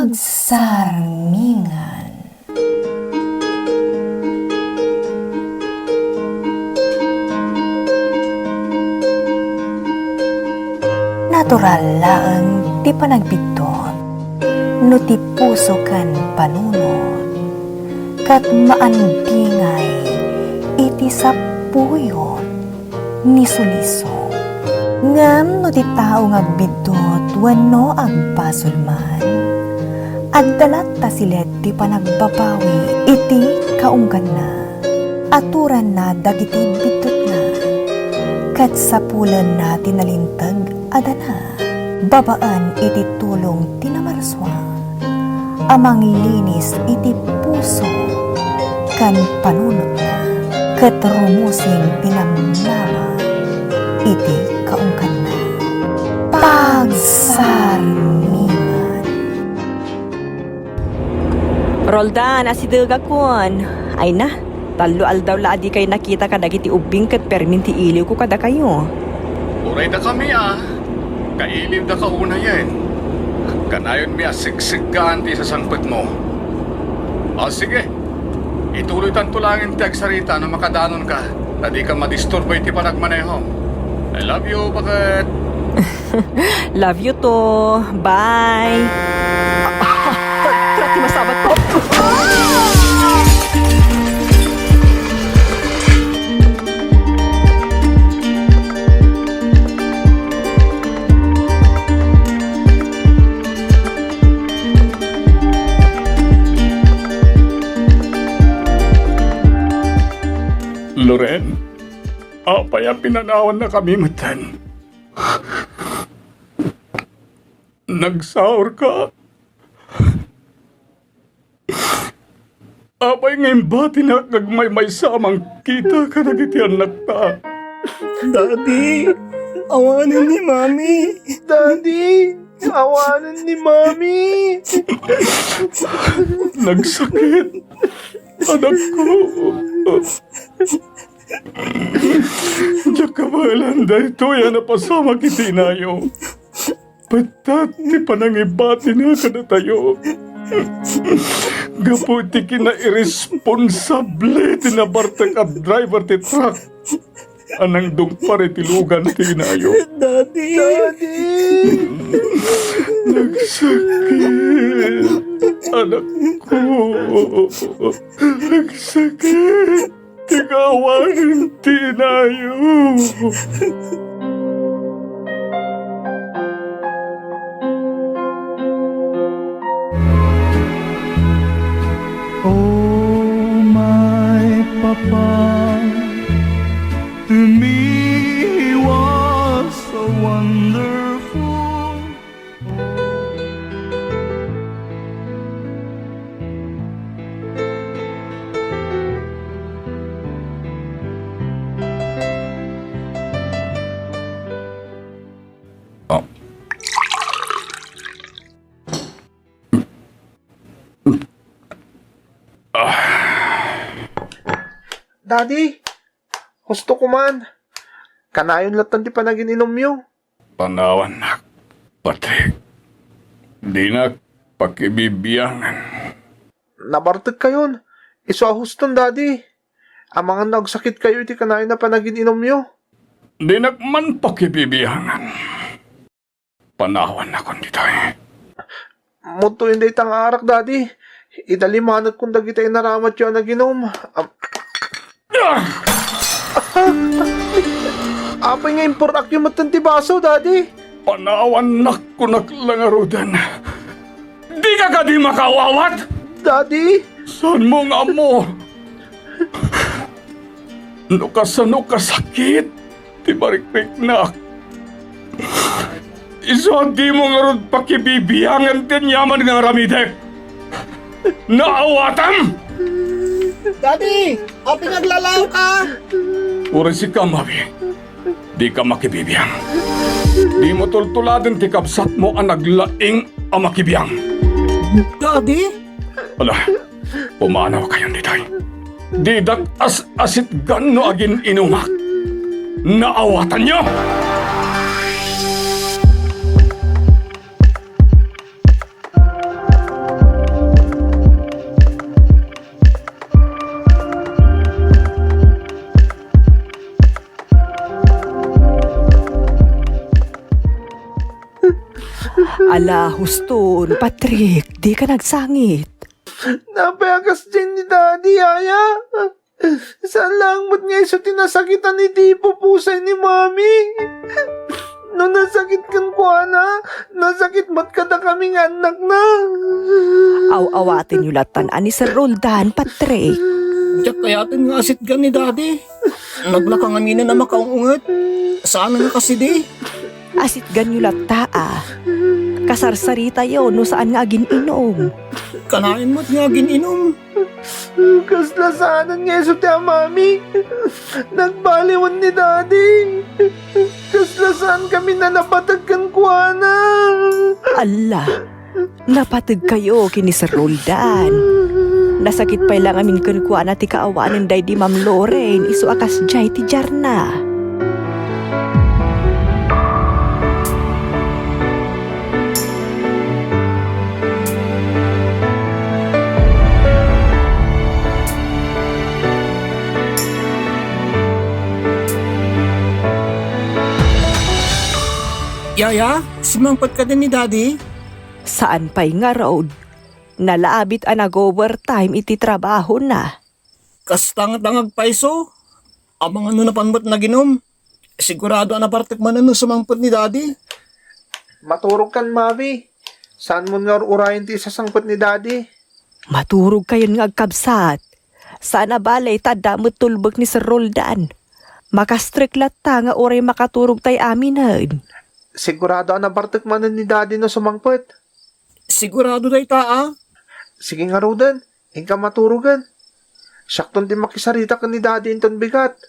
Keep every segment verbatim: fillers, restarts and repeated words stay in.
Pagsarmingan. Natural laeng ti panagbiddut no ti puso ken panunot, ket maandingay iti sapuyot ni sulisog. Ngem no ti tao nga agbiddut wenno agbasol man, adda latta silet ti panagbabawi iti kaungganna. Aturanna dagiti biddutna, ket sapulenna ti nalinteg a dana babaen iti tulong ti Namarsua a manglinis iti puso ken panunotna, ket rumusing ti namnama iti kaungganna. Pagsarmingan. Roldan, asidegakon. Ay na, tallo aldaw la a dikay nakita kadagiti ubbing ket permin ti iliwko kadakayo. Uray dakami a, kailiwdaka unayen. Kanayonmi a sigseggaan ti sasangpetmo. A, sige, ituloytanto laengen ti agsarita no makadanonka, ta dika madisturbo iti panagmanehom. I love you, baket. Love you too. Bye. Tara, ti masabat ko. Loren, apay a pinanawannakami metten? Nagsaurka? Apay nga imbatinak nga agmaymaysa a mangkita kadagiti annakta? Daddy, awanen ni Mami. Daddy, awanen ni Mami. Nagsakit, anakko. Diak kabaelan daytoy a napasamak iti inayo. Pettat ti panangibatina kadatayo. Gapu iti kinairesponsable ti nabartek a driver ti truck a nangdungpar iti lugan ti inayo. Daddy! Daddy! Nagsakit, anakko. Nagsakit. Ti kawanen ti inayo. Oh, my papa, to me he was so wonderful. Oh. Daddy, husto ko man. Kanayon lattan ti panagin-inumyo. Panawannak, Patrick. Dinak pakibibiangan. Nabartek kayon. Isu a huston, Daddy. Amangan no agsakit kayo iti kanayon a panagin-inumyo. Dinak man pakibibiangan. Panawannakon ditoy. Mudtoyen dayta nga arak, Daddy. Idalimanekkon dagiti inaramatyo a naginum. Am-, Ah! Apay nga impur-akyo metten ti baso, Daddy? Panawannak, kunak la ngaruden. Dika kadi makaawat? Daddy? Saanmo nga ammo? No kasano kasakit ti marikriknak. Isu a dimo ngarud pakibibiangan ti aniaman nga aramidek. Naawatam! Daddy, apay nga aglalaoka? Uray sika, Mawi. Dika makibibiang. Dimo tultuladen ti kabsatmo a naglaing a makibiang. Daddy? Ala, pumanaw kayon ditoy. Didak as-asitgan no agin-inumak. Naawatanyo! Ala, huston, Patrick, dika nagsangit. Napay a kasdiay ni Daddy, Yaya. Saan laeng met nga isu ti nasakitan iti ipupusay ni Mami. No nasakit kenkuana, nasakit met kadakami nga annakna. Aw-awatenyo lattan a ni Sir Roldan, Patrick. Diak kayaten nga asitgan ni Daddy. Naglaka ngaminen a makaung-unget. Saan nga kasidi? Asitganyo latta a. Kasarsaritayo no saan nga agin-inum. Kanayon met nga agin-inum. Kasla saanen nga isu ti amami. Nagbaliwen ni Daddy. Kasla saankami a napateg kenkuana. Alla, napategkayo ken ni Sir Roldan. Nasakit pay la ngamin kenkuana ti kaawanen daydi Ma'am Lorraine, isu a kasdiay ti diarna. Yaya, sumangpet kadi ni Daddy? Saan pay ngarud? Nalabit a nag-overtime iti trabahona. Kasta ngata nga agpayso. Amangan no napan met naginum. Sigurado a napartek manen no sumangpet ni Daddy. Maturogkan, Mami. Saanmon nga ur-urayen ti isasangpet ni Daddy. Maturogkayon nga agkabsat. Saan a bale ta adda met tulbek ni Sir Roldan. Makastrek latta nga uray makaturogtay aminen. Sigurado a napartek manen ni Daddy no sumangpet. Sigurado dayta a. Sige ngaruden, inka maturogen. Siakton ti makisarita ken ni Daddy inton bigat.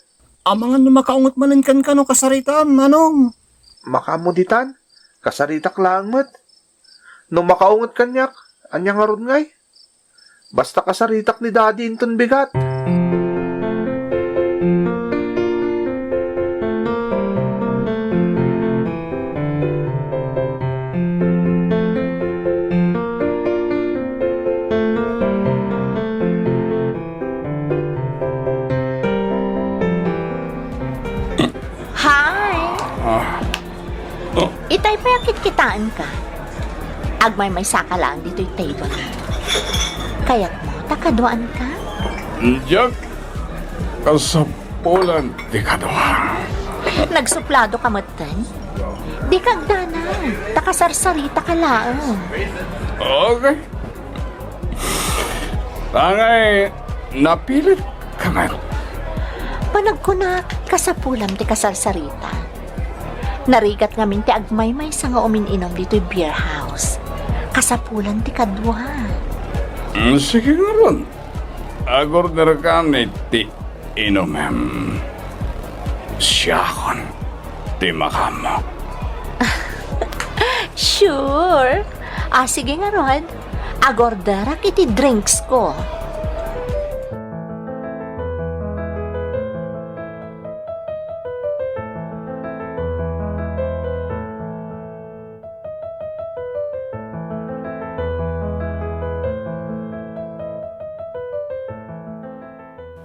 Amangan no makaunget manen kenka no kasaritam, Manong. Makaammo ditan, kasaritak laeng met. No makaunget kaniak, ania ngarud ngay? Basta kasaritak ni Daddy inton bigat. Hi! Ah. Oh. Itay pay a kitkitaenka. Agmaymaysaka laeng ditoy table. Kayatmo ta kaduaanka? Diak kasapulan ti kadua. Nagsuplado ka metten? Dika agdanag, ta kasarsarita ka laeng. Okay. Angay, napilit ka met. Panagkunak, kasapulam ti kasarsarita. Narigat ngamin ti agmaymaysa nga umin-inom ditoy beer house. Kasapulan ti kadua. Mm, sige ngarud. Agorder ka iti inumem. Siakon ti makaammo. Sure. Ah, sige ngarud. Agorderak iti drinksko.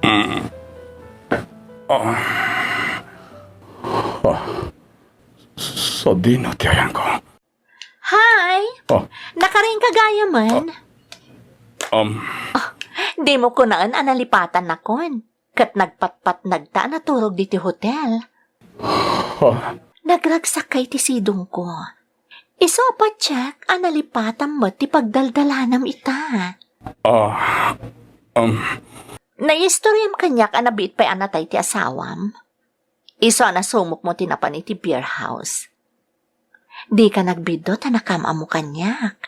Mm. Ah. Ah. Sadino ti ayanko? Hi! Oh. Nakariingka gayamen? Ah. Um. Oh, dimo kunaen a nalipatannakon. Ket nagpatpatnagta a naturog ditoy hotel. Ah. Nagragsakka iti sidongko. Isu a patiek a nalipatam met ti pagdaldalanam ita. Ah, um. Naiistoriam kaniak a nabiit pay a natay ti asawam. Isu a nasumokmo ti napan iti beer house. Dika nagbiddut a nakaam-ammo kaniak.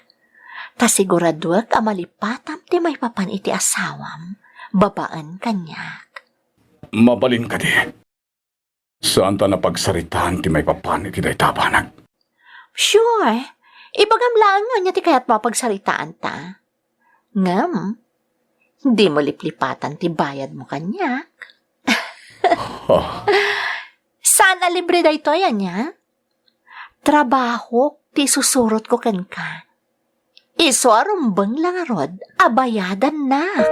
Ta siguraduek a malipatam ti maipapan iti asawam babaen kaniak. Mabalin kadi. Saanta a napagsaritaan ti maipapan iti dayta a banag. Sure. Ibagam laeng no ania ti kayatmo a pagsaritaanta. Ngem, dimo liplipatan ti bayadmo kaniak. Oh. Saan a libre daytoy, ania? Trabahok ti isusurotko kenka. Isu a rumbeng la ngarud a bayadannak.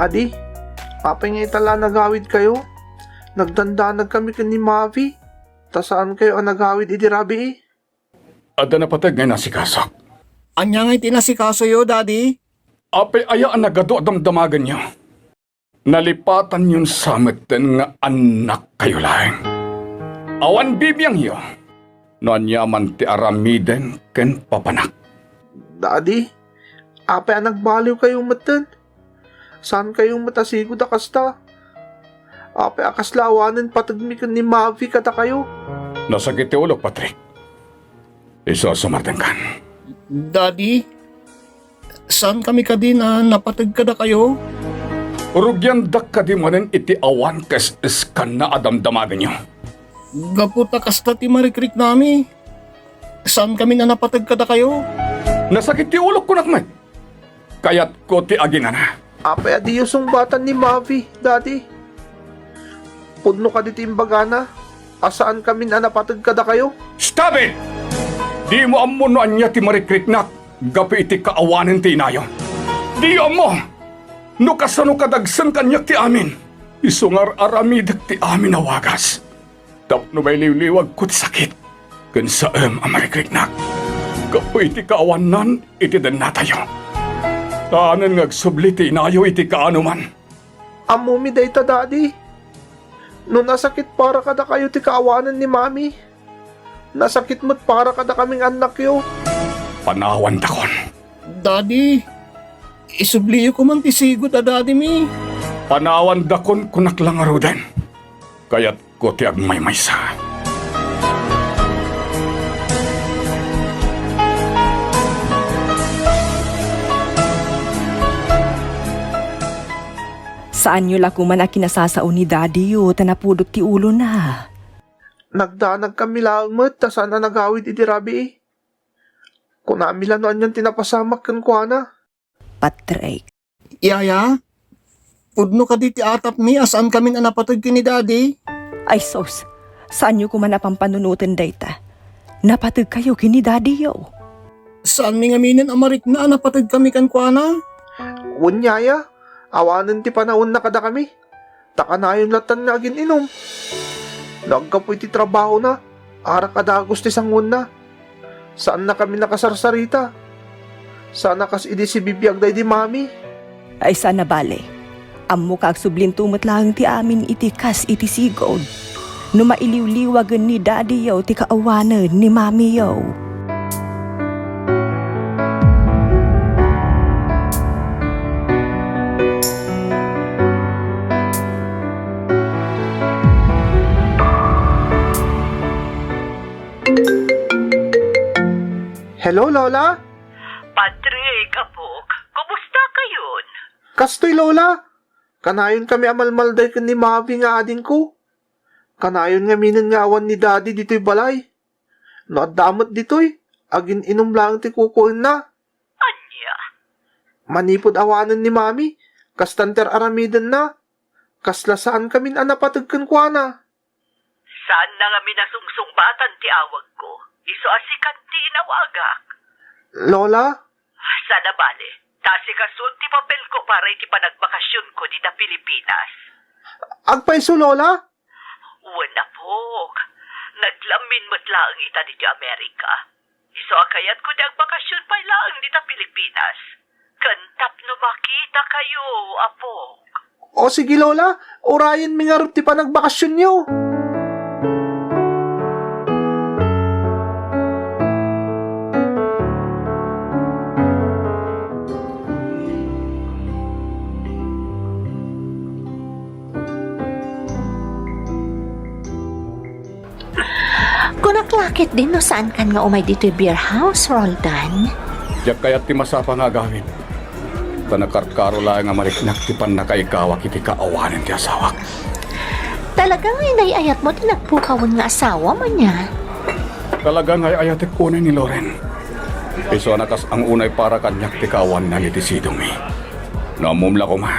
Daddy, apay nga ita la a nagawidkayo? Nagdandanagkami ken ni Mavi, ta saankayo a nagawid idi rabii. Adda napateg nga inasikasok. Ania ngay ti inasikasoyo, Daddy? Apay aya a nagadu a damdamagenyo? Nalipatanyon sa metten nga annakkayo laeng. Awan bibiangyo no aniaman ti aramiden ken papanak. Daddy, apay a nagbaliwkayo metten? Saankayo met a sigud a kasta? Apay a kasla awanen pategmi ken ni Mavi kadakayo? Nasakit ti ulok, Patrick. Isu a sumardengkan. Daddy, saankami kadi a napateg kadakayo? Rugiandak kadi manen iti awan kaes-eskanna a damdamagenyo? Gapu ta kasta ti marikriknami, saankami a napateg kadakayo. Nasakit ti ulok, kunak met. Kayatko ti aginana. Apay a diyo sungbatan ni Mavi, Daddy? Pudno kadi ti imbagana a saankami a napateg kadakayo? Stop it! Dimo ammo no ania ti marikriknak gapu iti kaawanen ti inayo. Diyo ammo no kasano kadagsen kaniak ti amin. Isu nga ar-aramidek ti amin a wagas tapno mailiwliwagko ti sakit ken saem a marikriknak gapu iti kaawannan iti dennatayo. Saanen nga agsubli ti inayo iti kaanoman. Ammomi dayta, Daddy. No nasakit para kadakayo ti kaawanen ni Mami, nasakit met para kadakami nga annakyo. Panawandakon. Daddy, isubliyo koma ti sigud a daddymi. Panawandakon, kunak la ngaruden. Kayatko ti agmaymaysa. Saanyo la koma a kinasasao ni daddyyo ta napudot ti ulona. Nagdanagkami laeng met ta saan a nagawid idi rabii. Kunami la no anian ti napasamak kenkuana. Patrick. Yaya, pudno kadi ti atapmi a saankami a napateg ken ni Daddy? Ay sus, saanyo koma a pampanunoten dayta. Napategkayo ken ni Daddyyo. Saanmi ngaminen a marikna a napategkami kenkuana? Wen, yaya, awanen ti panawanna kadakami. Ta kanayon lattan nga agin-inum. No aggapu iti trabahona, arak a dagus ti sanguenna. Saannakami a kasarsarita. Saan a kas idi sibibiag daydi Mami. Ay, saan a bale. Ammok a agsublinto met laeng ti amin iti kas iti sigud. No mailiwliwagen ni Daddyyo ti kaawanen ni Mamiyo. Hello, Lola? Patrick, apok, kumusta kayon? Kastoy, Lola. Kanayonkami a malmalday ken ni Mavi nga adingko. Kanayon ngaminen nga awan ni Daddy ditoy balay. No adda met ditoy, agin-inum laeng ti kukuenna. Ania? Manipud awanen ni Mami, kastan ti ar-aramidenna. Kasla saankami a napateg kenkuana. Saanna ngamin a sungsungbatan ti awagko. Isu a sikan ti inawagak. Lola? Saan a bale. Ta asikasuon ti papelko para iti panagbakasionko dita Pilipinas. Agpayso, Lola? Wen, apok. Naglammin met laeng ita ditoy Amerika. Isu a kayatko ti agbakasion pay laeng dita Pilipinas. Ken tapno makitakayo, apok. O sige, Lola, urayenmi ngarud ti panagbakasionyo. Kunak la ketdin no saankan nga umay ditoy beer house, Roldan. Diak kayat ti masapa nga agawid. Ta nakarkaro laeng a mariknak ti pannakaigawak iti kaawanen ti asawak. Talaga nga inay-ayatmo ti nagpukawen nga asawam, ania? Talaga nga ay-ayatek unay ni Loren. Isu a nakasang unay para kaniak ti kaawanna iti sidongmi. No ammom la koma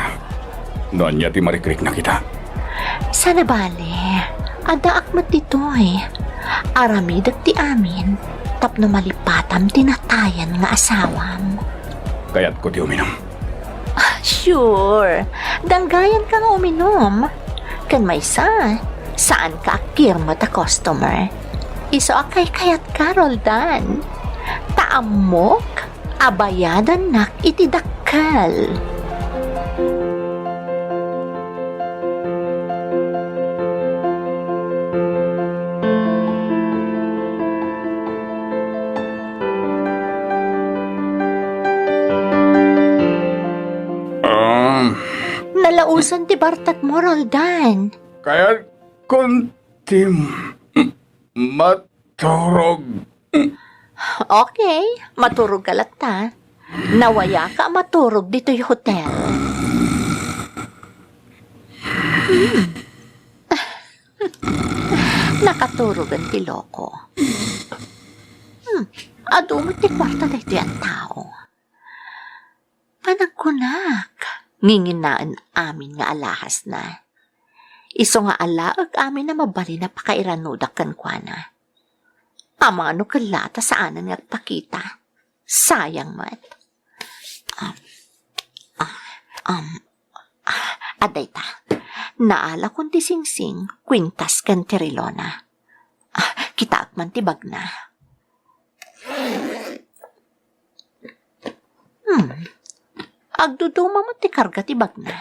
no ania ti marikriknak ita. Saan a bale, addaak met ditoy. Aramidek ti amin tapno malipatam ti natayan nga asawam. Kayatko ti uminum. Ah, Sure, danggayanka nga uminum. Ken maysa, saanka a kirmet a customer. Isu a kaykayatka, Roldan. Ta ammok a bayadannak iti dakkel. Um, Nalausan ti bartekmo, Roldan. Kayatkon ti m-, maturog. Okay, maturog ka latta. Nawayaka a maturog ditoy hotel. Hmm. Nakaturogen ti loko. Hmm. Adu met ti kuarta daytoy a tao. Panagkunak, nginginaen amin nga alahasna. Isu nga alaek amin a mabalin a pakairanodak kenkuana. Amangan no kella ta saanen nga agpakita. Sayang met. Um, ah, um, ah, adda ita. Naalakon ti singsing, kwintas ken ti relona. Ah, kitaek man ti bagna. Hmm. Agduduma met ti karga ti bagna.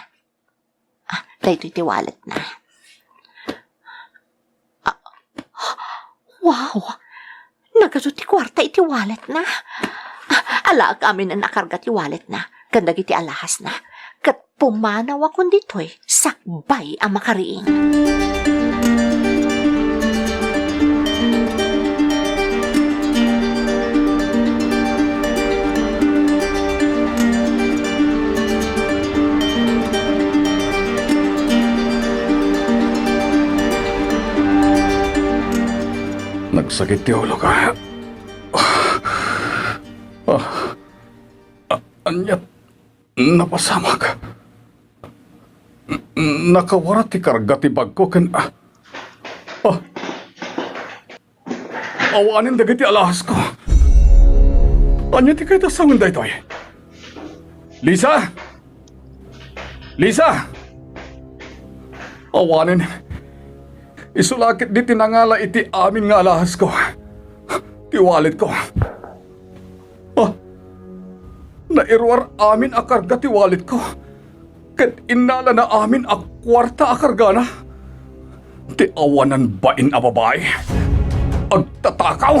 Ah, daytoy ti walletna. Ah, wow! Nagadu ti kuarta iti walletna. Ah, alaek aminen a karga ti walletna ken dagiti alahasna. Ket pumanawakon ditoy sakbay a makariing. Nagsakit ti ulok. Ah, ah, aniat napasamak. Nakawara ti karga ti bagko ken, ah, ah, awanen dagiti alahasko. Ania ti kayat a sawen daytoy? Lisa! Lisa! Awanen. Isu la ketdi ti nangala iti amin nga alahasko. Ti walletko. Ah, nairuar amin a karga ti walletko. Ket innalana amin a kuarta a kargana. Ti awanan bain a babai. Agtatakaw!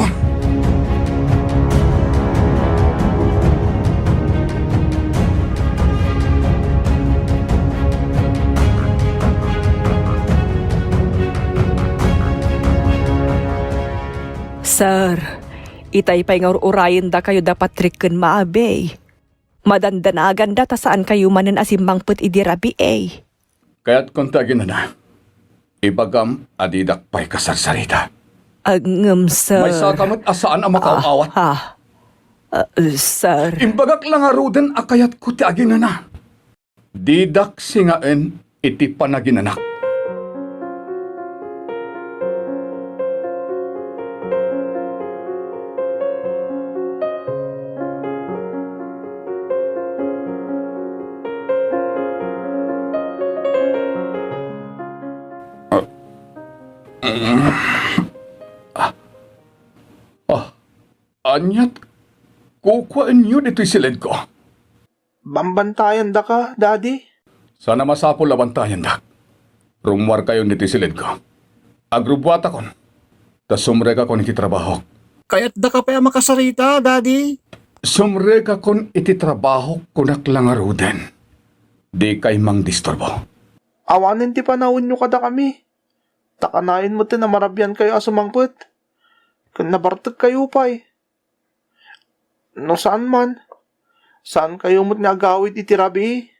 Sir, itay pay nga ur-urayendakayo da Patrick ken Maabe. Madandanaganda ta saankayo manen a simmangpet idi rabii. Kayatkon ti aginana. Ibagam a didak pay kasarsarita. Ngem, sir. Maysaka met a saan a makaaw-awat. Ah, ah. Ah, sir. Imbagak la ngaruden a kayatko ti aginana. Didak singaen iti panaginanak. Ah, aniat kukuaenyo ditoy siledko? Bambantayandaka, Daddy? Saan a masapul a bantayandak. Rummuarkayon ditoy siledko. Agrubbuatakon, ta sumrekakon iti trabahok. Kayatdaka pay a makasarita, Daddy? Sumrekakon iti trabahok, kunak la ngaruden. Dikay mangdisturbo. Awanen ti panawenyo kadakami. Ta kanayon met a marabiankayo a sumangpet. Ken nabartekkayo pay. No saan man, saankayo met nga agawid iti rabii.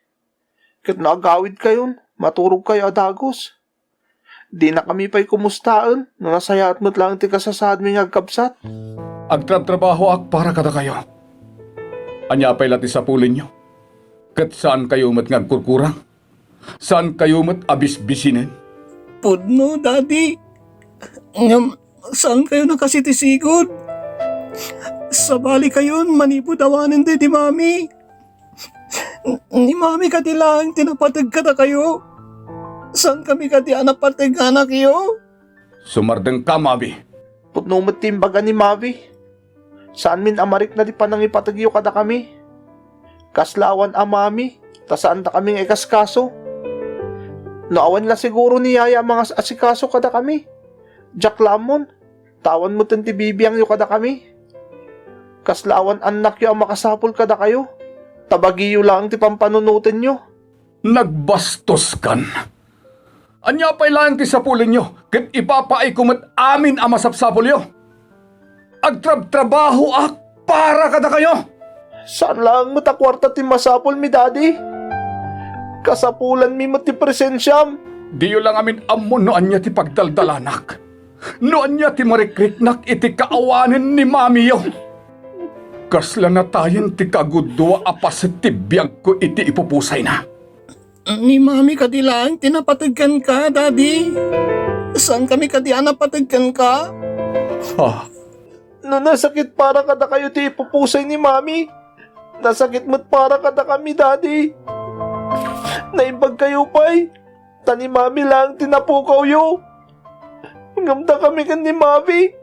Ket no agawidkayon, maturogkayo a dagus. Dinakami pay kumustaen no nasayaat met laeng ti kasasaadmi nga agkabsat. Agtrabtrabahoak para kadakayo. Ania pay la ti sapulenyo? Ket saankayo met nga agkurkurang? Saankayo met a bisbisinen? Pudno, Daddy. Ngem, saankayo a kasitisigud? Sabalikayon manipud awanen daydi Mami. Ni Mami kadi laeng ti napateg kadakayo. Saankami kadi a napateg nga anakyo. Sumardengka, Mami. Pudno met ti imbaga ni Mami. Saanmin a marikna ti panangipategyo kadakami. Kasla awan a Mami, ta saandakami nga ikaskaso. No awan la siguro ni Yaya a mangas-asikaso kadakami. Diak la ammon, ta awan metten ti bibiangyo kadakami. Kasla awan annakyo a makasapul kadakayo, ta bagiyo laeng ti pampanunotenyo. Nagbastoskan. Ania pay laeng ti sapulenyo ket ipapaayko met amin a masapsapulyo? Agtrabtrabahoak para kadakayo. Saan laeng met a kuarta ti masapulmi, Daddy. Kasapulanmi met ti presensiam. Diyo la ngamin ammo no ania ti pagdaldalanak, no ania ti marikriknak iti kaawanen ni mamiyo. Kasla natayen ti kagudua a paset ti biagko iti ipupusayna. Ni Mami kadi laeng ti napateg kenka, Daddy. Saankami kadi a napateg kenka? Ha? No nasakit para kadakayo ti ipupusay ni Mami, nasakit met para kadakami, Daddy. Naimbagkayo pay, ta ni Mami laeng ti napukawyo. Ngem dakami ken ni Mami,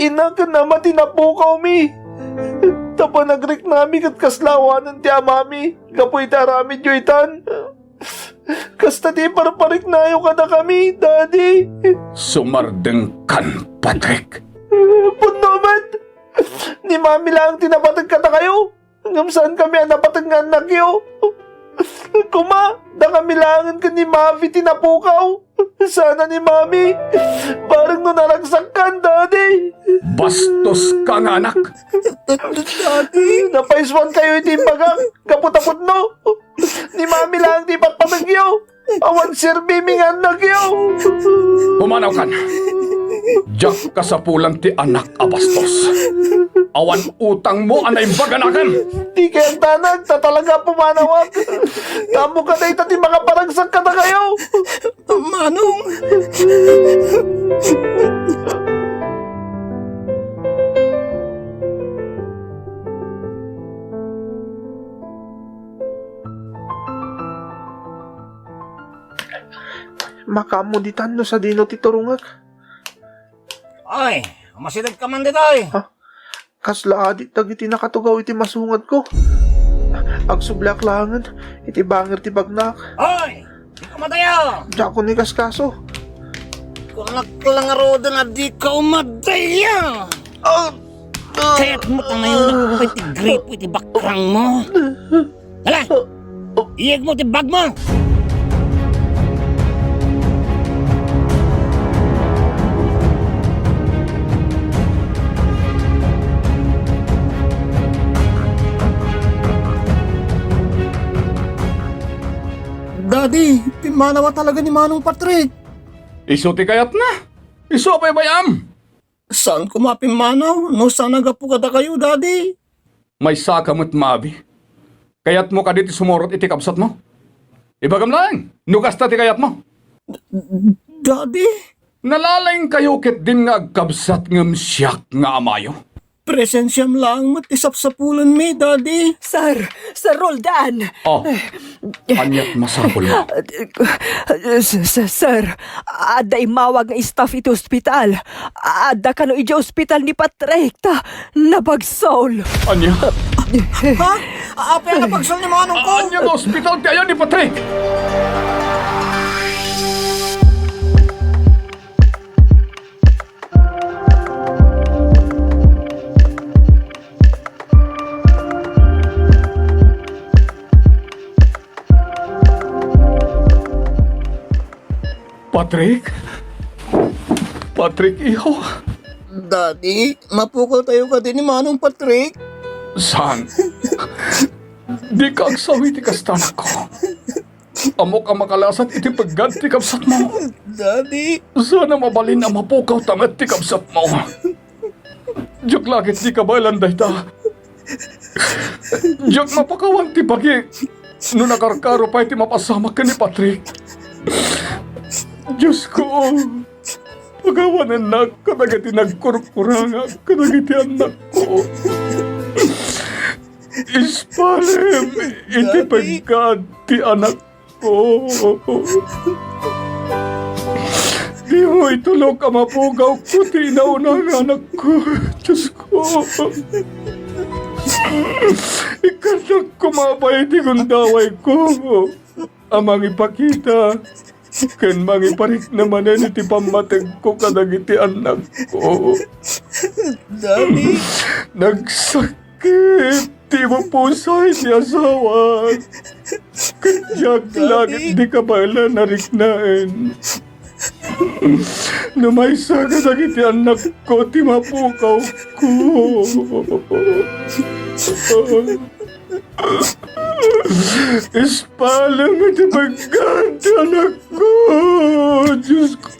ina ken ama ti napukawmi. Ta panagriknami ket kasla awanen ti amami gapu iti aramidyo itan. Kasta ti iparpariknayo kadakami, Daddy. Sumardengkan, Patrick. Pudno met! Ni Mami laeng ti napateg kadakayo. Ngem saankami a napateg nga annakyo. Koma, dakami laengen ken ni Mami ti napukaw. Sana ni Mami, bareng no naragsakkan, Daddy. Bastoska nga anak. Daddy. Napaisuankayo iti imbagak gapu ta pudno. Ni Mami laeng ti ipatpategyo. Awan serbimi nga annakyo. Pumanawkan. Diak kasapulan ti anak a bastos. Awan utangmo a naimbag a nakem. Dikay agdanag ta talaga pumanawak. Ammok a dayta ti makaparagsak kadakayo. Manong. Makaammo ditan no sadino ti turongek. Ay, umasidegka man ditoy. Ha? Kasla adi dagiti nakatugaw iti masungadko. Agsubliak laengen iti bangir ti bagnak. Ay, dika madaya! Diakon ni kaskaso. Kunak la ngaruden a dika umadaya! Ah! Kayatmo ta ngayon nakapay ti gripo iti bakrangmo? Hala! Iyegmo ti bagmo! Daddy, pimmanawa talaga ni Manong Patrick. Isu ti kayatna. Isu a baybay-am. Saan koma a pimmanaw no saan a gapu kadakayo, Daddy? Maysaka met, Mabi. Kayatmo kadi ti sumurot iti kabsatmo? Ibagam laeng, no kasta ti kayatmo. Daddy? Nalalaingkayo ketdin nga agkabsat ngem siak nga amayo. Presensiam laeng met ti sapsapulenmi, Daddy. Sir, Sir Roldan! Oh, ania't masapulmo? S-, s-, sir, adda immawag nga staff iti ospital. Adda kano idiay ospital ni Patrick, ta nabagsol. Ania? Ha? Apay a nabagsol ni manongko? Ania nga ospital ti ayan ni Patrick? Patrick? Patrick, iho? Daddy, mapukaw tayo kadi ni Manong Patrick? Saan? Dika agsawi ti kasta, anakko. Ammok a makalasat iti peggad ti kabsatmo. Daddy. Sana mabalin a mapukaw ta met ti kabsatmo. Diak la ket di kabaelan dayta. Diak mapakawan ti bagi no nakarkaro pay ti mapasamak ken ni Patrick. Diosko, pakawanennak kadagiti nagkurkurangak kadagiti annakko. Ispalem iti Daddy. Peggat ti anakko. Dimo itulok a mapugawko ti inauna nga anakko. Diosko. Ikkannak koma pay ti gundawayko a mangipakita ken mangiparikna manen iti pammategko kadagiti annakko. Daddy. Nagsakit ti pupusay ti asawak. Ket diak langit di kabaelan a riknaen. No maysa kadagiti annakko ti mapukawko. Ispalem iti peggat ti anakko, Diosko.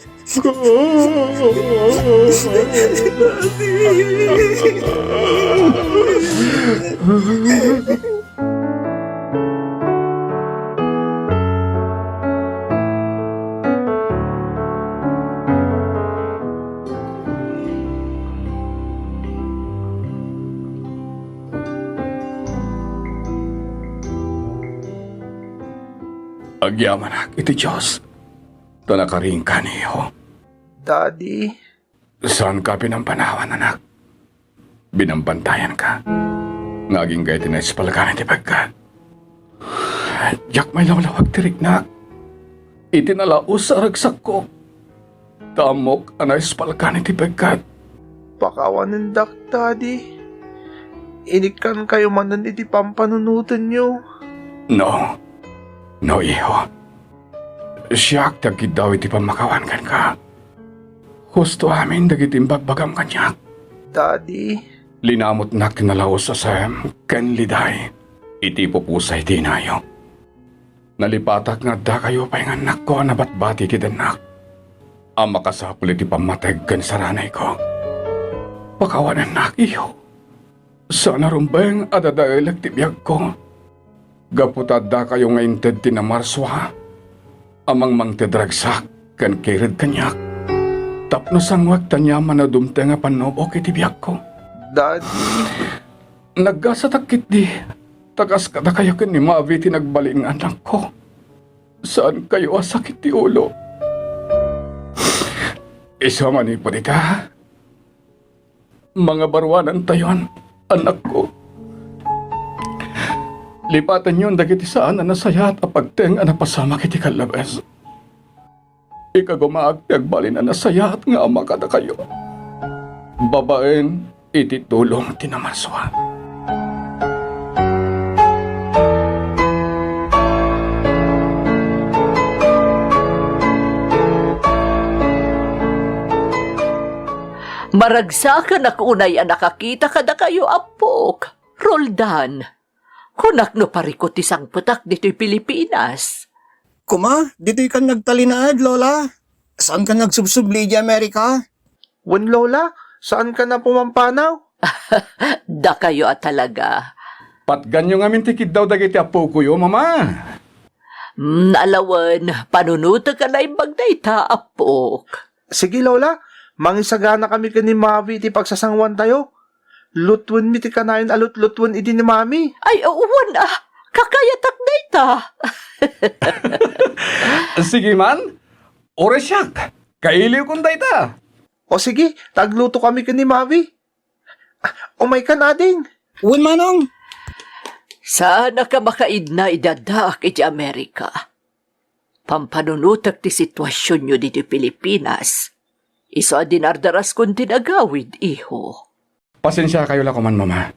Agyamanak iti Dios, ta nakariingkan, iho. Daddy. Saanka pinampanawan, anak. Binambantayanka. Nga agingga iti naispalkan iti peggat. Diak mailawlawag ti riknak. Iti nalaus a ragsakko. Ta ammok a naispalkan iti peggat. Pakawanendak, Daddy. Inikkankayo manen iti pampanunotenyo. No. No, iho. Siak ti agkiddaw iti pammakawan kenka. Husto amin dagiti imbagbagam kaniak. Daddy. Linamutnak ti nalaus a Sam ken Liday iti pupusay ti inayo. Nalipatak nga addakayo pay nga annakko a nabatbati ti dennak a makasapul iti pammateg ken saranayko. Pakawanennak, iho. Saan a rumbeng a dadaelek ti biagko. Gapu ta addakayo nga inted ti namarsua a mangmangted ragsak ken kired kaniak tapno sanguek ti aniaman a dumteng a pannubok iti biagko. Daddy. Naggasatak ketdi ta kas kadakayo ken ni Mavi ti nagbalin nga annakko. Saankayo a sakit ti ulo. Isu a manipud ita, mangabaruanantayon, annakko. Lipatenyon dagiti saan a nasayaat a pagteng a napasamak iti kallabes. Ikagumaak ti agbalin a nasayaat nga ama kadakayo, babaen iti tulong ti namarsua. Maragsakannak unay a nakakita kadakayo, appok. Roldan, kunak no parikut ti sangpetak ditoy Pilipinas. Kuma, ditoy kan nagtalinaed, Lola? Saankan nagsubsubli idiay Amerika? Wen, Lola, saankan a pumampanaw? Dakayo a talaga. Patganyo ngamin ti kiddaw dagiti appokoyo, Mama. Mm, alawen, panunotek a naimbag dayta, appok. Sige, Lola. Mangisaganakami ken ni Mavi iti pagsasanguantayo. Lutwenmi ti kanayon a lutlutwen idi ni Mami. Ay, wen a. Kakayatak dayta. Sige man. Uray siak. Kailiwkon dayta. O sige, ta aglutokami ken ni Mavi. Ah, umaykan, ading. Wen, manong. Saanka makaidna idi addaak iti Amerika. Pampanunotek ti situasionyo ditoy Pilipinas. Isu a dinardaraskon ti nagawid, iho. Pasensiakayo la koman, Mama.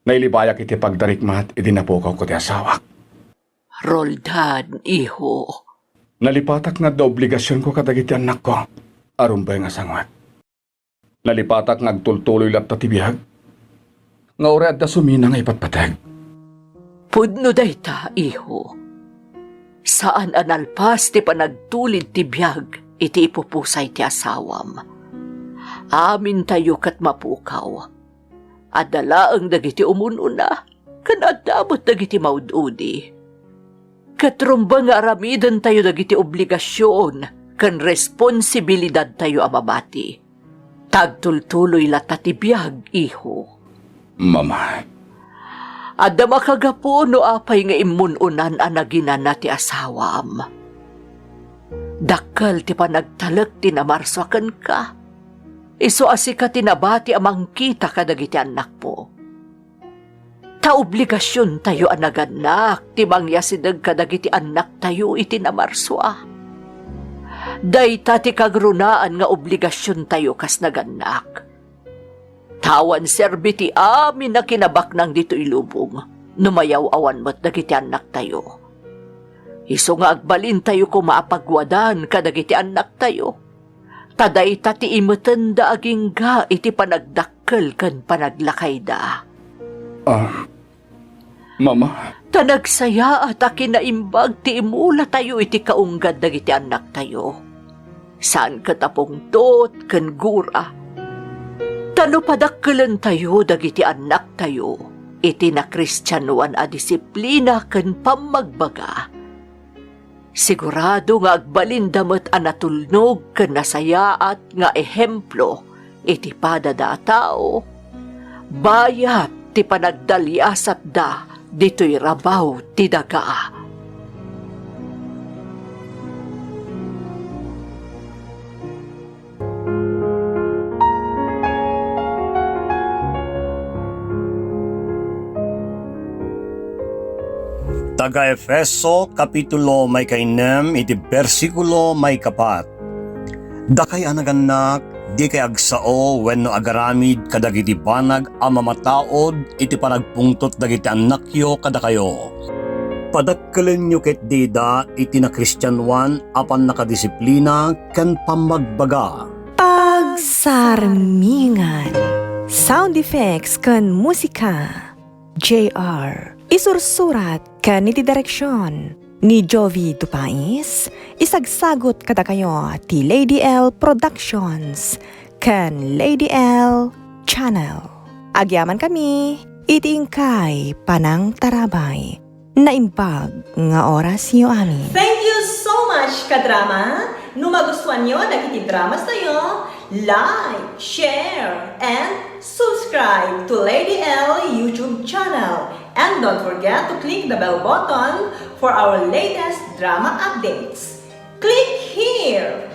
Nailibayak iti pagdarikmat idi napukawko ti asawak. Roldan, iho. Nalipatak nga adda obligasionko kadagiti annakko a rumbeng a sanguek. Nalipatak nga agtultuloy latta ti biag, nga uray adda sumina nga ipatpateg. Pudno dayta, iho. Saan a nalpas ti panagtulid ti biag iti ipupusay ti asawam. Amintayo ket mapukaw. Adda laeng dagiti umun-una, ken adda met dagiti maud-udi. Ket rumbeng nga aramidentayo dagiti obligasion ken responsibilidadtayo a mabati. Ta agtultuloy latta ti biag, iho. Mama. Adda makagapu no apay nga immun-unan a naginana ti asawam. Dakkel ti panagtalek ti namarsua kenka. Isu a sika ti nabati a mangkita kadagiti annakmo. Ta obligasiontayo a nagannak ti mangyasideg kadagiti annaktayo iti namarsua. Dayta ti kagrunaan nga obligasiontayo kas nagannak. Ta awan serbi ti amin a kinabaknang ditoy lubong no mayaw-awan met dagiti annaktayo. Isu nga agbalintayo koma a pagwadan kadagiti annaktayo. Ta dayta ti imetenda agingga iti panagdakkel ken panaglakayda. Ah, Mama. Ta nagsayaat a kinaimbag ti imulatayo iti kaunggad dagiti annaktayo. Saan ket a pungtot ken gura. Ta no padakkelentayo dagiti annaktayo iti nakristianoan a disiplina ken pammagbaga, sigurado nga agbalinda met a natulnog ken nasayaat nga ehemplo iti padada a tao, bayat ti panagdaliasatda ditoy rabaw ti daga. Taga-Efeso, kapitulo maikainnem iti bersikulo maikapat. Dakay a nagannak, dikay agsao wenno agaramid kadagiti banag a mamataud iti panagpungtot dagiti annakyo kadakayo. Padakkelenyo ketdi ida iti nakristianoan a pannakadisiplina ken pammagbaga. Pagsarmingan. Sound effects ken musika, J R. Isursurat ken iti direksion ni Jovi Dupais. Isagsagut kadakayo ti Lady L Productions ken Lady L Channel. Agyamankami iti inkay panangtarabay. Naimbag nga orasyo amin. Thank you so much, kadrama! No magustuanyo dagiti dramas tayo, like, share, and subscribe to Lady L YouTube channel. And don't forget to click the bell button for our latest drama updates. Click here!